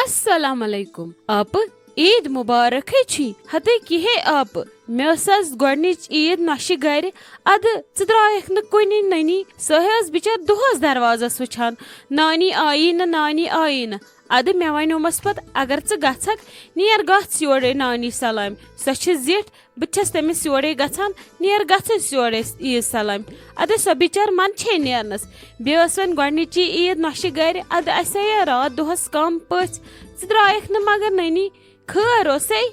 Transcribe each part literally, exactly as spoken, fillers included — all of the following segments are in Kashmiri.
السلام علیکم آپہٕ، عید مبارک ہے چھی۔ ہتے کِہے آپہٕ، مےٚ ٲس آز گۄڈنِچ عید نۄشہِ گرِ۔ ادٕ ژٕ درٛایکھ نہٕ کُنی نٔنی، سۄ ہے ٲس بِچٲر دۄہس دروازس وٕچھان، نانی آیی نہٕ، نانی آیی نہٕ۔ ادٕ مےٚ ونیومس پتہٕ، اگر ژٕ گژھکھ، نیر گژھ یورے نانی سلامہِ، سۄ چھِ زِٹھ، بہٕ تہِ چھَس تٔمِس یورے گژھان، نیر گژھ أسۍ یورے عید سلامہِ۔ ادٕ سۄ بِچٲر من چھے نیرنس، بیٚیہِ ٲس وۄنۍ گۄڈنِچی عید نۄشہِ گرِ، ادٕ اسہِ آیے راتھ دۄہس کم پٔژھۍ، ژٕ درٛایکھ نہٕ مگر نٔنی، خٲر اوسے؟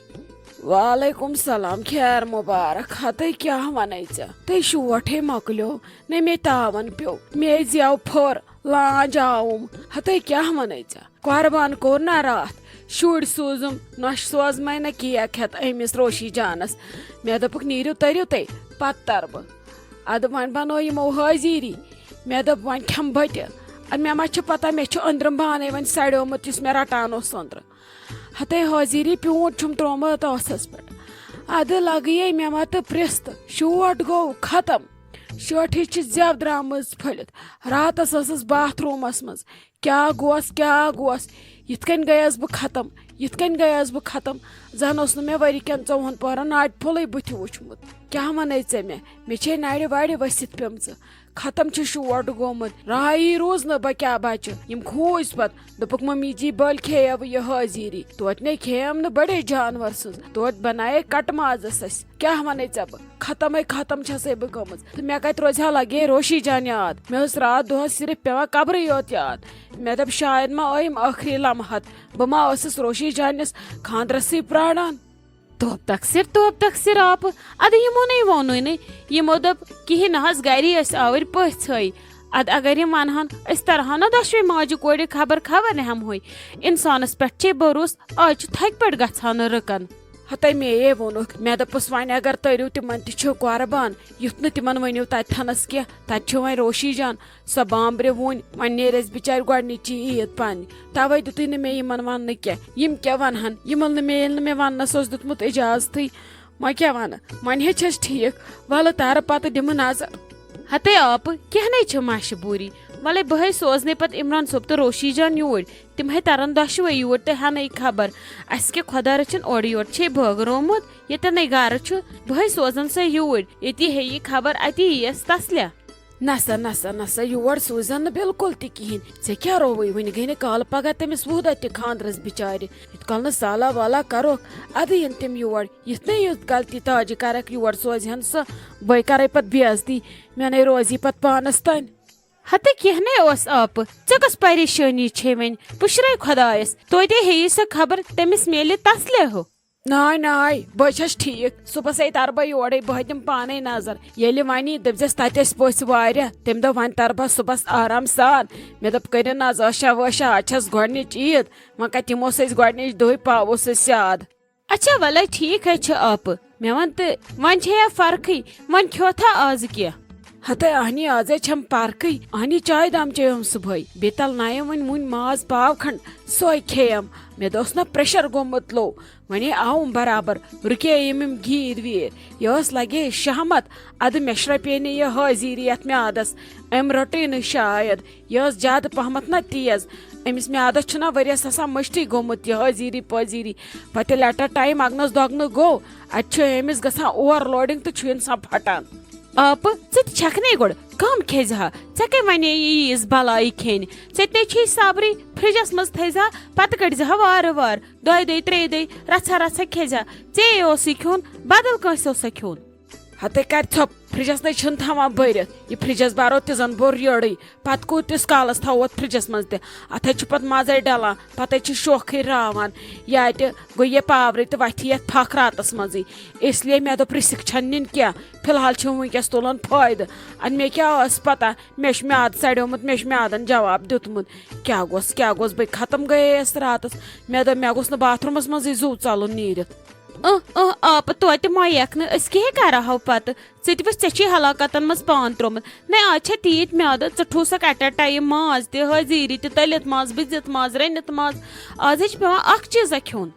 وعلیکم سلام، خیر مبارک۔ ہتے کیٛاہ ونے ژےٚ؟ تُہۍ شوٹھے مۄکلیو، نہ مےٚ تاون پیوٚو، مےٚ زیو پھوٚر، لانج آوُم۔ ہتے کیٛاہ ونے ژےٚ؟ قۄربان کوٚر نہ راتھ، شُرۍ سوٗزُم نۄشہِ سوزمے نہ کیک ہٮ۪تھ أمِس روشی جانس۔ مےٚ دوٚپُکھ، نیٖرِو تٔرِو تُہۍ، پتہٕ ترٕ بہٕ۔ ادٕ وۄنۍ بنٲو یِمو حٲضیٖری۔ مےٚ دوٚپ، وۄنۍ کھٮ۪مہٕ بہٕ تہِ۔ ادٕ مےٚ ما چھِ پتہ، مےٚ چھُ أنٛدرِم بانَے وۄنۍ سڑیومُت، یُس مےٚ رٹان اوس أنٛدرٕ۔ ہتے حٲضیٖری پیوٗنٛت چھُم ترٛوومُت ٲسَس پٮ۪ٹھ۔ ادٕ لگیے مےٚ متہٕ پرٛژھ تہٕ شوٹھ گوٚو ختم۔ شٲٹھِس چھِ زٮ۪و درٛامٕژ پھٔلِتھ۔ راتس ٲسٕس باتھ روٗمس منٛز۔ کیٛاہ گوس، کیٛاہ گوس؟ یِتھ کٔنۍ گٔیَس بہٕ ختم، یِتھ کٔنۍ گٔیَس بہٕ ختم۔ زن اوس نہٕ مےٚ ؤری کٮ۪ن ژوٚوُہن پٔہرن ناٹہِ پھوٚلٕے بٕتھِ وُچھمُت۔ کیٛاہ ونے ژےٚ مےٚ؟ مےٚ چھے نرِ وڑِ ؤسِتھ پیمژٕ۔ ختم چھُ شوٹ گوٚمُت۔ راہی روٗز نہٕ بہٕ کیٛاہ بچہِ۔ یِم کھوٗژۍ پتہٕ۔ دوٚپُکھ، ممی جی، بٔلۍ کھیٚیو یہِ حٲضیٖری۔ توتہِ نے کھیٚیم نہٕ بٔڑے جانور سٕنٛز۔ توتہِ بنایے کٹہٕ مازس أسۍ۔ کیٛاہ ونے ژےٚ بہٕ؟ ختمے ختم چھسے بہٕ گٔمٕژ۔ تہٕ مےٚ کتہِ روزِ ہا لگے روشی جان یاد۔ مےٚ ٲس راتھ دۄہس صرف پٮ۪وان قبرٕے یوت یاد۔ مےٚ دوٚپ، شاید ما ٲیِم ٲخری لمحات۔ بہٕ ما ٲسٕس روشی جانس خانٛدرسٕے پرٛاران؟ توب تقصیر، توب تقصیر آپہٕ۔ ادٕ یِمو نے ووٚنُے نہٕ۔ یِمو دوٚپ، کِہیٖنۍ نہ حظ، گری ٲسۍ آوٕرۍ پٔژھۍ ہٲے۔ ادٕ اگر یِم ونہن، أسۍ ترہو نہ دۄشوے ماجہِ کورِ خبر خبر ہٮ۪مہوے۔ انسانس پٮ۪ٹھ چھے بروس، آز چھُ تھکہِ پٮ۪ٹھ گژھان نہٕ رٕکن۔ ہتے مے یے ووٚنُکھ، مےٚ دوٚپُس، وۄنۍ اگر تٔرِو تِمن تہِ چھُ قۄربان، یُتھ نہٕ تِمن ؤنِو تتہِ تھنس کینٛہہ، تتہِ چھُ وۄنۍ روشی جان، سۄ بامبرِ وُنۍ، وۄنۍ نیرِ اَسہِ بِچارِ گۄڈنِچی عیٖد پننہِ۔ توے دیُتُے نہٕ مےٚ یِمن وننہٕ کینٛہہ۔ یِم کیٛاہ ونہن؟ یِمن نہٕ مےٚ، ییٚلہِ نہٕ مےٚ وننس اوس دیُتمُت اجازتھٕے، وۄنۍ کیٛاہ ونہٕ؟ وۄنۍ ہے چھس ٹھیٖک، ولہٕ تارٕ پتہٕ دِمہٕ نظر۔ ہتے آپہٕ، کینٛہہ نے چھِ مجبوٗری۔ ولے بہٕ ہے سوزنے پتہٕ عمران صٲب تہٕ روشی جان یوٗرۍ۔ تِم ہے ترن دۄشوے یوٗرۍ تہٕ ہنے خبر۔ اسہِ کیٛاہ خۄدا رٔچھِن اورٕ یورٕ چھے بٲگرومُت، ییٚتٮ۪ن نے گرٕ چھُ۔ بہٕ ہے سوزن سۄ یوٗرۍ، ییٚتی ہے یہِ خبر، اتی یِیَس تسلیا۔ نسا، نسا، نسا، یور سوٗزن نہٕ بِلکُل تہِ کِہیٖنۍ۔ ژےٚ کیٛاہ رووُے؟ وٕنہِ گٔے نہٕ کالہٕ پگاہ تٔمِس وُہدت تہِ خانٛدرس بِچارِ۔ یُتھ کال نہٕ سالا والا کرکھ، ادٕ یِن تِم یور۔ یِتھ نے یُتھ غلطی تاجہِ کرکھ، یور سوزِ ہن سۄ، بے کرے پتہٕ بے عزتی، مےٚ نے روزی پتہٕ پانس تانۍ۔ ہتے کینٛہہ نے اوس آپہٕ، ژےٚ کۄس پریشٲنی چھے وۄنۍ؟ پُشرے خۄدایس، توتہِ ہیٚیہِ سۄ خبر، تٔمِس میلہِ تسلے ہیوٗ۔ ناے، ناے، بہٕ چھَس ٹھیٖک۔ صُبحَس ہے تَرٕ بہٕ یورَے، بہٕ دِمہٕ پانَے نظر۔ ییٚلہِ وَنی، دٔپۍزٮ۪س، تَتہِ ٲسۍ پٔژھۍ واریاہ۔ تَمہِ دۄہ وۄنۍ تَرٕ بہٕ صُبحَس آرام سان۔ مےٚ دوٚپ، کٔرِو نظر، عٲشا وٲشا، آز چھَس گۄڈٕنِچ عیٖد۔ وۄنۍ کَتہِ یِمو أسۍ گۄڈٕنِچ دۄہٕے، پاووس أسۍ یاد۔ اچھا، وَلَے، ٹھیٖک ہے چھُ، آپہٕ۔ مےٚ وَن تہٕ، وۄنۍ چھے یا فرقٕے؟ وۄنۍ کھیوتھا آزٕ کینٛہہ؟ ہتے اہنی، آزے چھم پارکٕے۔ اہنی، چاے دام چیٚیوم صبحٲے۔ بیٚیہِ تل نایم وۄنۍ مُنۍ ماز پاو کھنڈ، سۄے کھیٚیم۔ مےٚ دوس نہ پریشر گوٚمُت لو۔ وۄنۍ آوُم برابر۔ رُکے یِم، یِم گیٖر ویٖر۔ یہِ ٲس لگے شہمت۔ ادٕ مےٚ شرپے نہٕ یہِ حٲضیٖری یتھ میادس۔ أمۍ رٔٹٕے نہٕ شاید۔ یہِ ٲس زیادٕ پہمتھ نہ تیز۔ أمِس میادس چھُنہ ؤریس آسان مٔشتٕے گوٚمُت یہِ حٲضیٖری پٲضیٖری۔ پتہٕ ییٚلہِ اٹا ٹایم اگنس دۄگنہٕ گوٚو، اتہِ چھُ أمِس گژھان اوور لوڈنگ تہٕ چھُ انسان پھٹان۔ آپہٕ، ژٕ تہِ چھکھ نے گۄڈٕ کم کھیزِ ہا؟ ژےٚ کٔمۍ ونے یہِ ییٖژ بلایی کھیٚنۍ؟ ژےٚ تہِ نے چھے صبرٕے، فرجس منٛز تھٲیزِ ہا، پتہٕ کٔڑزِ ہا وارٕ وارٕ، دۄیہِ دۄہہِ، ترٛیٚیہِ دۄہہِ، رژھا رژھا کھیزِ ہا۔ ژےٚ اوسُے کھیوٚن، بدل کٲنٛسہِ اوسا کھیوٚن؟ ہتے کرِ ژھۄپ، فرجس نے چھُنہٕ تھاوان بٔرِتھ۔ یہِ فرجس بارو تہِ زن بوٚر یٔڑٕے۔ پتہٕ کوٗتِس کالس تھاوو اتھ فرجس منٛز تہِ؟ اتھ ہے چھُ پتہٕ مزے ڈلان، پتہٕ ہے چھِ شوکھٕے راوان۔ یا تہِ گوٚو یہِ پاورٕے تہٕ وتھِ یتھ پھکھ راتس منٛزٕے۔ اس لیے مےٚ دوٚپ، رِسک چھنہٕ نِنۍ کینٛہہ۔ فی الحال چھُم وٕنکیٚس تُلُن فٲیدٕ۔ ادٕ مےٚ کیٛاہ ٲس پتہ؟ مےٚ چھُ میادٕ سڑیومُت، مےٚ چھُ میادن جواب دیُتمُت۔ کیٛاہ گوٚژھ، کیٛاہ گوٚژھ، بہٕ ختم گٔیس راتس۔ مےٚ دوٚپ، مےٚ گوٚژھ نہٕ باتھ روٗمس منٛزٕے زُو ژلُن نیٖرِتھ۔ اہ، اہ، آپہٕ، توتہِ مۄیکھ نہٕ، أسۍ کیٛاہ ہے کرہو پتہٕ؟ ژٕ تہِ وٕچھ، ژےٚ چھُے ہلاکتن منٛز پان تروومُت۔ نَے، آز چھےٚ تیٖتۍ میادٕ، ژٕ ٹھوٗسکھ ایٹ اے ٹایم ماز تہِ، حٲضیٖری تہِ، تٔلِتھ ماز، بٕزِتھ ماز، رٔنِتھ ماز۔ آز ہے چھِ پٮ۪وان اکھ چیٖزا کھیوٚن۔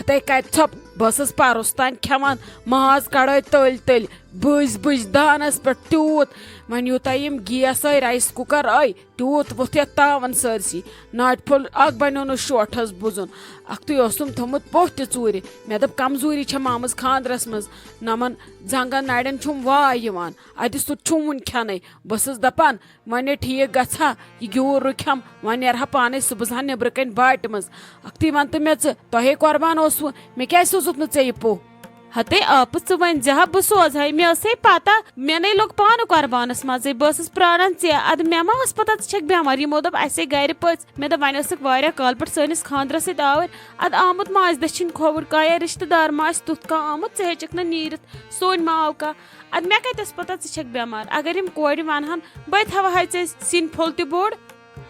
ہتے کتہِ ژھۄپ، بہٕ ٲسٕس پرُس تام کھٮ۪وان ماز کڑٲے تٔلۍ تٔلۍ، بٔزۍ بٔزۍ دانس پٮ۪ٹھ تیوٗت۔ وۄنۍ یوٗتاہ یِم گیس آے، رایس کُکر آے، تیوٗت ووٚتھ یتھ تاون سٲرسٕے۔ ناٹہِ پھوٚل اکھ بنیو نہٕ شوٹھس بُزُن۔ اکھتُے اوسُم تھوٚمُت پوٚہ تہِ ژوٗرِ۔ مےٚ دوٚپ، کمزوٗری چھےٚ مامٕژ خاندرس منٛز۔ نمن زنگن نرٮ۪ن چھُم واے یِوان۔ ادِ سُہ تہِ چھُم وُنہِ کھٮ۪نَے۔ بہٕ ٲسٕس دپان، وۄنۍ ہے ٹھیٖک گژھِ ہا، یہِ گیوٗر رُکہِ ہم، وۄنۍ نیرٕ ہا پانے صُبحس ہن نیٚبرٕ کنہِ باٹہِ منٛز۔ اکھتُے ون تہٕ مےٚ ژٕ، تۄہے قربان اوسوٕ، مےٚ کیازِ سوٗزُتھ نہٕ ژےٚ یہِ پوٚہ؟ ہتے آپہٕ، ژٕ ؤنۍ زِ ہا، بہٕ سوزہے، مےٚ ٲسے پتہ، مےٚ نے لوٚگ پانہٕ قربانس منٛزٕے، بہٕ ٲسٕس پراران ژےٚ۔ ادٕ مےٚ ما ٲس پتہ ژٕ چھکھ بٮ۪مار؟ یِمو دوٚپ، اسے گرِ پٔژھۍ۔ مےٚ دوٚپ، وۄنۍ ٲسٕکھ واریاہ کالہٕ پٮ۪ٹھ سٲنِس خاندرس سۭتۍ آوٕرۍ، ادٕ آمُت ما آسہِ دٔچھِنۍ کھووُر کانٛہہ یا رشتہٕ دار ما آسہِ تیُتھ کانٛہہ آمُت، ژٕ ہیٚچکھ نہٕ نیٖرِتھ، سونۍ ما آو کانٛہہ۔ ادٕ مےٚ کتہِ ٲس پتہ ژٕ چھکھ بٮ۪مار؟ اگر یِم کورِ ونہٕ ہن، بہٕ تہِ تھاوہے ژےٚ سِنۍ پھوٚل تہِ بوٚڑ۔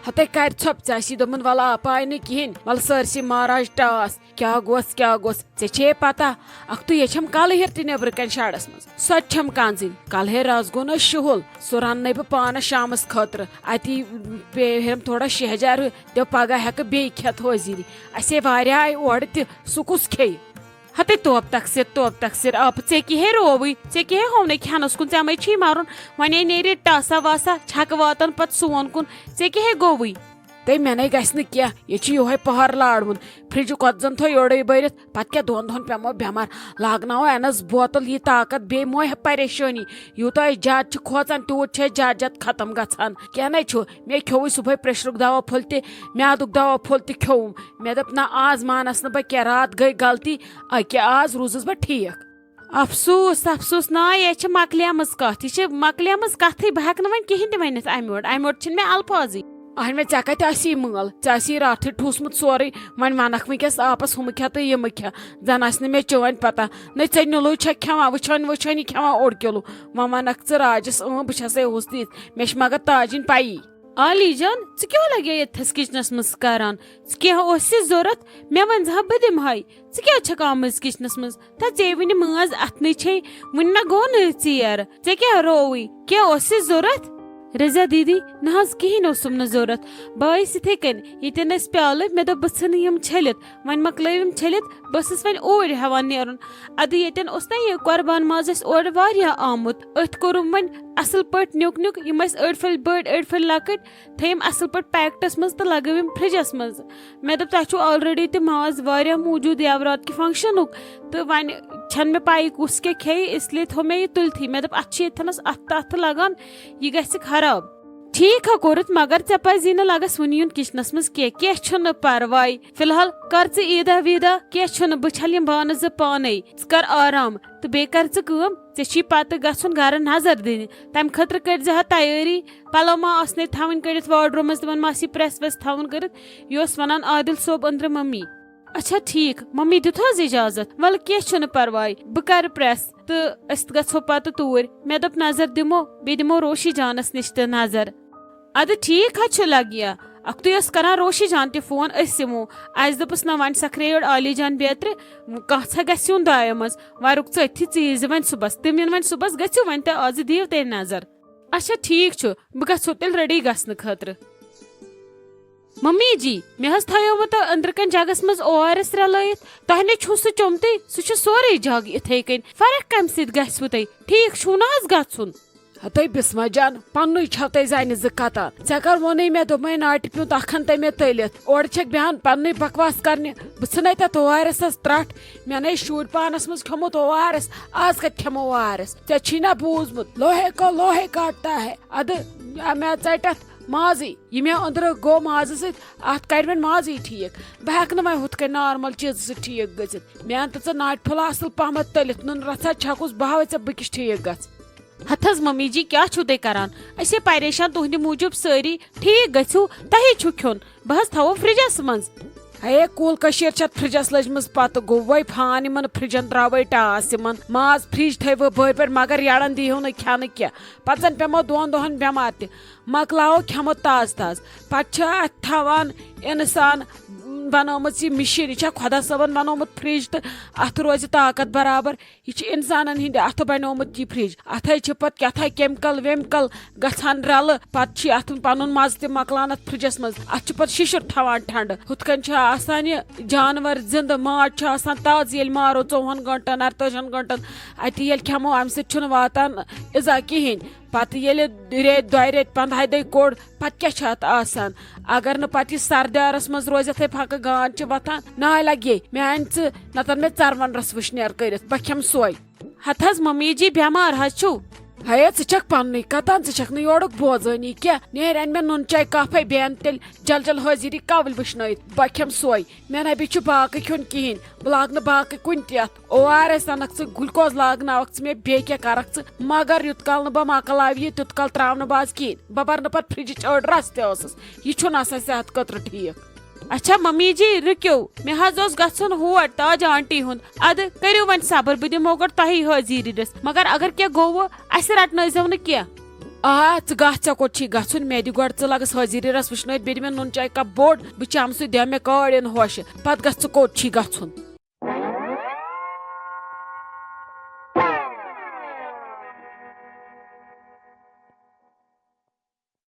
ہتے کرِ ژھۄپ، ژےٚ آسی دوٚپمُت، ولہٕ آپا، آیہِ نہٕ کِہینۍ، ولہٕ سٲرسٕے مہراج ٹاس۔ کیٛاہ گوٚژھ، کیٛاہ گوٚژھ؟ ژےٚ چھے پتہ، اکھتُے یے چھم کلہٕ ہیٚر تہِ نیٚبرٕ کنہِ شڈس منٛز۔ سۄ تہِ چھم کنزٕنۍ۔ کلہٕ ہیٚر رز گوٚو نہ شُہُل، سُہ رننَے بہٕ پانس شامس خٲطرٕ۔ اتی پیٚیہِ ہیٚرم تھوڑا شیٚہہ ہجار ہیوٗ، دٮ۪و پگاہ ہیٚکہٕ بیٚیہِ کھٮ۪تھ حٲضِری۔ اسے واریاہ آیہِ اورٕ تہِ، سُہ کُس کھیٚیہِ؟ ہتے توب تقصیر، توب تقصیر، آپہٕ، ژےٚ کیٛاہ ہے رووٕے؟ ژےٚ کیٛاہ ہے ہوو نَے کھٮ۪نس کُن؟ ژےٚ مَے چھی مَرُن؟ وۄنۍ ہے نیرِ ٹاسا واسا، چھکہٕ واتن پتہٕ سون کُن۔ ژےٚ کیٛاہ ہے گوٚوٕے؟ تہٕ مےٚ نے گژھِ نہٕ کینٛہہ، ییٚتہِ چھُ یِہوے پہر لارُن۔ فرجُک کۄتھ زن تھوٚو یورے بٔرِتھ، پتہٕ کیٛاہ دۄن دۄہن پیمو بٮ۪مار؟ لاگناوو انس بوتل، یہِ طاقت بیٚیہِ موے پریشٲنی۔ یوٗتاہ أسۍ زیادٕ چھِ کھوژان، تیوٗت چھِ أسۍ زیادٕ زیادٕ ختم گژھان۔ کینٛہہ نے چھُ، مےٚ کھیوٚوُے صُبحٲے پریشرُک دوا پھوٚل تہِ، میادُک دوا پھوٚل تہِ کھیوٚوُم۔ مےٚ دوٚپ، نہ، آز مانس نہٕ بہٕ کینٛہہ، راتھ گٔے غلطی، أکہِ آز روٗزٕس بہٕ ٹھیٖک۔ افسوس، افسوس، نا، یہِ چھِ مۄکلیمٕژ کتھ، یہِ چھِ مۄکلیمٕژ کتھٕے، بہٕ ہٮ۪کہٕ نہٕ وۄنۍ کِہینۍ تہِ ؤنِتھ امہِ یورٕ، امہِ یورٕ چھِنہٕ مےٚ الفاظٕے۔ اہن، مےٚ ژےٚ کتہِ آسی مٲل؟ ژےٚ آسی راتھٕے ٹھوٗسمُت سورُے، وۄنۍ ونکھ وٕنکیٚس آپس ہُمہٕ کھےٚ تہٕ یِمہٕ کھےٚ، زن آسہِ نہٕ مےٚ چٲنۍ پتہ۔ نہ ژےٚ نیُلُے چھےٚ کھٮ۪وان، وٕچھان وٕچھانی کھٮ۪وان اوٚڑ کِلوٗ۔ وۄنۍ ونکھ ژٕ راجس، اۭں، بہٕ چھسے ہُس دِتھ، مےٚ چھِ مگر تاجِنۍ پَیی۔ عالی جان، ژٕ کیٛاہ لگے یتھس کچنس منٛز کران؟ ژٕ کیٛاہ اوس یہِ ضروٗرت؟ مےٚ ؤنۍ زِ ہا، بہٕ دِمہٕ ہاے۔ ژٕ کیٛازِ چھکھ آمٕژ کچنس منٛز؟ تہ ژے وُنہِ مٲنز اتھنٕے چھے، وُنہِ نہ گوٚو نہٕ ژیر۔ ژےٚ کیٛاہ رووٕے؟ کیٛاہ اوس یہِ ضروٗرت؟ رضا دیدی، نہ حظ کِہینۍ اوسُم نہٕ ضروٗرت۔ بہٕ آیس یِتھے کٔنۍ، ییٚتٮ۪ن ٲسۍ پیالہٕ، مےٚ دوٚپ بہٕ ژھٕنہٕ یِم چھٔلِتھ۔ وۄنۍ مۄکلٲوِم چھٔلِتھ، بہٕ ٲسٕس وۄنۍ اوٗرۍ ہٮ۪وان نیرُن۔ ادٕ ییٚتٮ۪ن اوس نہ یہِ قۄربان ماز اَسہِ اورٕ واریاہ آمُت، أتھۍ کوٚرُم وۄنۍ اصل پٲٹھۍ نیُک نیُک، یِم ٲسۍ أڑۍ پھٔلۍ بٔڑۍ أڑۍ پھٔلۍ لۄکٕٹۍ، تھٲیِم اصل پٲٹھۍ پیکٹس منٛز تہٕ لگٲوِم فرجس منٛز۔ مےٚ دوٚپ، تۄہہِ چھُو already تہِ ماز واریاہ موٗجوٗد یَوٕ راتھ کہِ فنکشنُک، تہٕ وۄنۍ چھَنہٕ مےٚ پَیی کُس کیٛاہ کھیٚیہِ، اس لیے تھوٚو مےٚ یہِ تُلتھٕے۔ مےٚ دوٚپ، اَتھ چھِ ییٚتھَنَس اَتھٕ تَتھٕ لَگان، یہِ گژھِ خراب۔ ٹھیٖک ہا کوٚرُتھ، مگر ژےٚ پَزی نہٕ لَگَس وٕنہِ یُن کِچنَس منٛز کینٛہہ۔ کینٛہہ چھُنہٕ پَرواے، فی الحال کر ژٕ عیٖدا ویٖدا، کینٛہہ چھُنہٕ، بہٕ چھَلہٕ یِم بانہٕ زٕ پانَے۔ ژٕ کر آرام تہٕ بیٚیہِ کر ژٕ کٲم، ژےٚ چھی پَتہٕ گژھُن گَرٕ نظر دِنہِ۔ تَمہِ خٲطرٕ کٔرۍ زِ ہا تیٲری، پَلو ما آسنَے تھاوٕنۍ کٔڑِتھ واڈروٗمَس، تِمَن ما آسی پرٛٮ۪س وٮ۪س تھاوُن کٔرِتھ۔ یہِ اوس وَنان عادِل صٲب أنٛدرٕ مٔمی۔ اچھا ٹھیٖک، مٔمی دیُت حظ اِجازت؟ وَلہٕ کینٛہہ چھُنہٕ پَرواے، بہٕ کَرٕ پرٛٮ۪س تہٕ أسۍ گژھو پَتہٕ توٗرۍ۔ مےٚ دوٚپ نظر دِمو، بیٚیہِ دِمو روشی جانَس نِش تہِ نظر۔ اَدٕ ٹھیٖک حظ چھُ لَگیا، اَکھتُے ٲس کَران روشی جان تہِ فون، أسۍ یِمو۔ اَسہِ دوٚپُس نہ وۄنۍ سَکھرے یورٕ عالی جان بیترِ، کانٛہہ ژھا گژھِ یُن دایو منٛز، وۄنۍ رُک ژٕ أتھی، ژٕ ییٖزِ وۄنۍ صُبحَس۔ تِم یِن وۄنۍ صُبحَس، گٔژھِو وۄنۍ تہٕ آز دِیِو تیٚلہِ نظر۔ اچھا ٹھیٖک چھُ، بہٕ گژھو تیٚلہِ ریڈی گژھنہٕ خٲطرٕ۔ ممی جی، مےٚ حظ تھٲیومُت أنٛدرٕ کنہِ جگس منٛز او آر ایس رلٲیِتھ۔ تۄہہِ نے چھُو سُہ چوٚمتُے، سُہ چھُ سورُے جگ یِتھے کٔنۍ۔ فرق کمہِ سۭتۍ گژھِوٕ تۄہہِ؟ ٹھیٖک چھُو نہ حظ گژھُن؟ ہتے بسمہ جان، پننُے چھو تۄہہِ زنہِ زٕ کتان۔ ژےٚ کر ووٚنُے مےٚ، دوٚپمَے ناٹہِ پیوٗنت اکھ ہن تہٕ مےٚ تٔلِتھ؟ اورٕ چھکھ بیہان پننُے بکواس کرنہِ۔ بہٕ ژھٕنے تتھ او آر ایسس ترٹھ۔ مےٚ نے شُرۍ پانس منٛز کھیوٚمُت او آر ایس، آز کتہِ کھٮ۪مو او آر ایس؟ ژےٚ چھی نہ بوٗزمُت، لوہے کو لوہے کاٹتا ہے۔ ادٕ مےٚ ژٹتھ مازٕے، یہِ مےٚ أنٛدرٕ گوٚو مازٕ سۭتۍ، اتھ کرِ وۄنۍ مازٕے ٹھیٖک۔ بہٕ ہٮ۪کہٕ نہٕ وۄنۍ ہُتھ کٔنۍ نارمل چیٖزٕ سۭتۍ ٹھیٖک گٔژھِتھ۔ مےٚ اَن تہٕ ژٕ ناٹہِ پھوٚلہ اصل پہمتھ تٔلِتھ، نُن رژھا چھکُس بہٕ، ہاوے ژےٚ بہٕ کِس ٹھیٖک گژھٕ۔ ہتھ حظ ممی جی، کیٛاہ چھِو تُہۍ کران؟ أسۍ ہے پریشان تُہنٛدِ موٗجوٗب سٲری۔ ٹھیٖک گٔژھِو، تۄہے چھُو کھیوٚن۔ بہٕ حظ تھاوو فرجس منٛز۔ ہے، کُل کٔشیٖر چھےٚ فرجس لٔجمٕژ پتہٕ، گوٚو وۄنۍ فان یِمن فرجن، درٛاوے ٹاس یِمن۔ ماز فرج تھٲیوٕ بٔرۍ پٲٹھۍ، مگر یڑن دیٖہِو نہٕ کھٮ۪نہٕ کینٛہہ۔ پتہٕ زن پیمو دۄن دۄہن بٮ۪مار تہِ۔ مۄکلاوو کھٮ۪مو تازٕ تازٕ۔ پتہٕ چھِ اتھ تھاوان انسان، م، بنٲومٕژ یہِ مِشیٖن، یہِ چھا خۄدا صٲبن بنوومُت فرج تہٕ اتھ روزِ طاقت برابر؟ یہِ چھُ انسانن ہٕنٛدِ اتھٕ بنیومُت یہِ فرج۔ اتھے چھِ پتہٕ کیٛاہ تھا کیمکل ویمکل گژھان رلہٕ، پتہٕ چھُ اتھ پنُن مزٕ تہِ مۄکلان اتھ فرجس منٛز۔ اتھ چھُ پتہٕ شِشُر تھاوان ٹھنڈٕ۔ ہُتھ کٔنۍ چھُ آسان یہِ جانور زندٕ، ماز چھُ آسان تازٕ، ییٚلہِ مارو ژوٚوُہن گٲنٹن، ارتٲجِہن گٲنٹن، اتہِ ییٚلہِ کھٮ۪مو، امہِ سۭتۍ چھُنہٕ واتان اِزا کِہینۍ۔ پتہٕ ییٚلہِ ریٚتۍ، دۄیہِ ریٚتۍ، پندہاے دۄہہِ کوٚڑ، پتہٕ کیٛاہ چھُ اتھ آسان؟ اگر نہٕ پتہٕ یہِ سردیارس منٛز روزٮ۪تھے پھکہٕ گان چھِ وۄتھان، ناے لگہِ یے، مےٚ انہِ ژٕ نتن مےٚ ژروَن رس وٕشنیر کٔرِتھ، بہٕ کھٮ۪مہٕ سۄے۔ ہتہٕ حظ ممی جی، بٮ۪مار حظ چھُو۔ ہے، ژٕ چھکھ پننُے کتان، ژٕ چھکھ نہٕ یورُک بوزٲنی کینٛہہ۔ نیر، انہِ مےٚ نُن چاے کپھے، بہٕ انہٕ تیٚلہِ جل جل حٲضری کول وٕشنٲیِتھ، بہٕ کھٮ۪مہٕ سۄے۔ مےٚ نہ بیٚیہِ چھُ باقٕے کھیوٚن کِہینۍ، بہٕ لاگہٕ نہٕ باقٕے کُنہِ تہِ اتھ۔ او آر ایس انکھ ژٕ، گلوکوز لاگناوکھ ژٕ مےٚ، بیٚیہِ کیٛاہ کرکھ ژٕ؟ مگر یُت کال نہٕ بہٕ مۄکلاوٕ یہِ، تیُت کال تراونہٕ بہٕ از کِہینۍ۔ بہٕ برنہٕ پتہٕ فرجِچ أڑ رس تہِ ٲسٕس۔ یہِ چھُنہٕ آسان صحت خٲطرٕ ٹھیٖک۔ اچھا ممی جی، رُکِو، مےٚ حظ اوس گژھُن ہور تاج آنٹی ہُنٛد۔ ادٕ کٔرِو وۄنۍ صبر، بہٕ دِمو گۄڈٕ تۄہی حٲضیٖری رس، مگر اگر کینٛہہ گوٚوٕ، اسہِ رٹنٲیزیو نہٕ کینٛہہ۔ آ، ژٕ گژھ، ژےٚ کوٚت چھی گژھُن؟ مےٚ دِ گۄڈٕ ژٕ لگس حٲضیٖری رس وٕشنٲوِتھ، بیٚیہِ دِ مےٚ نُن چاے کپ بوٚڑ، بہٕ چمہٕ سُہ، دِ مےٚ کاڑٮ۪ن ہوشہِ، پتہٕ گژھ ژٕ کوٚت چھی گژھُن۔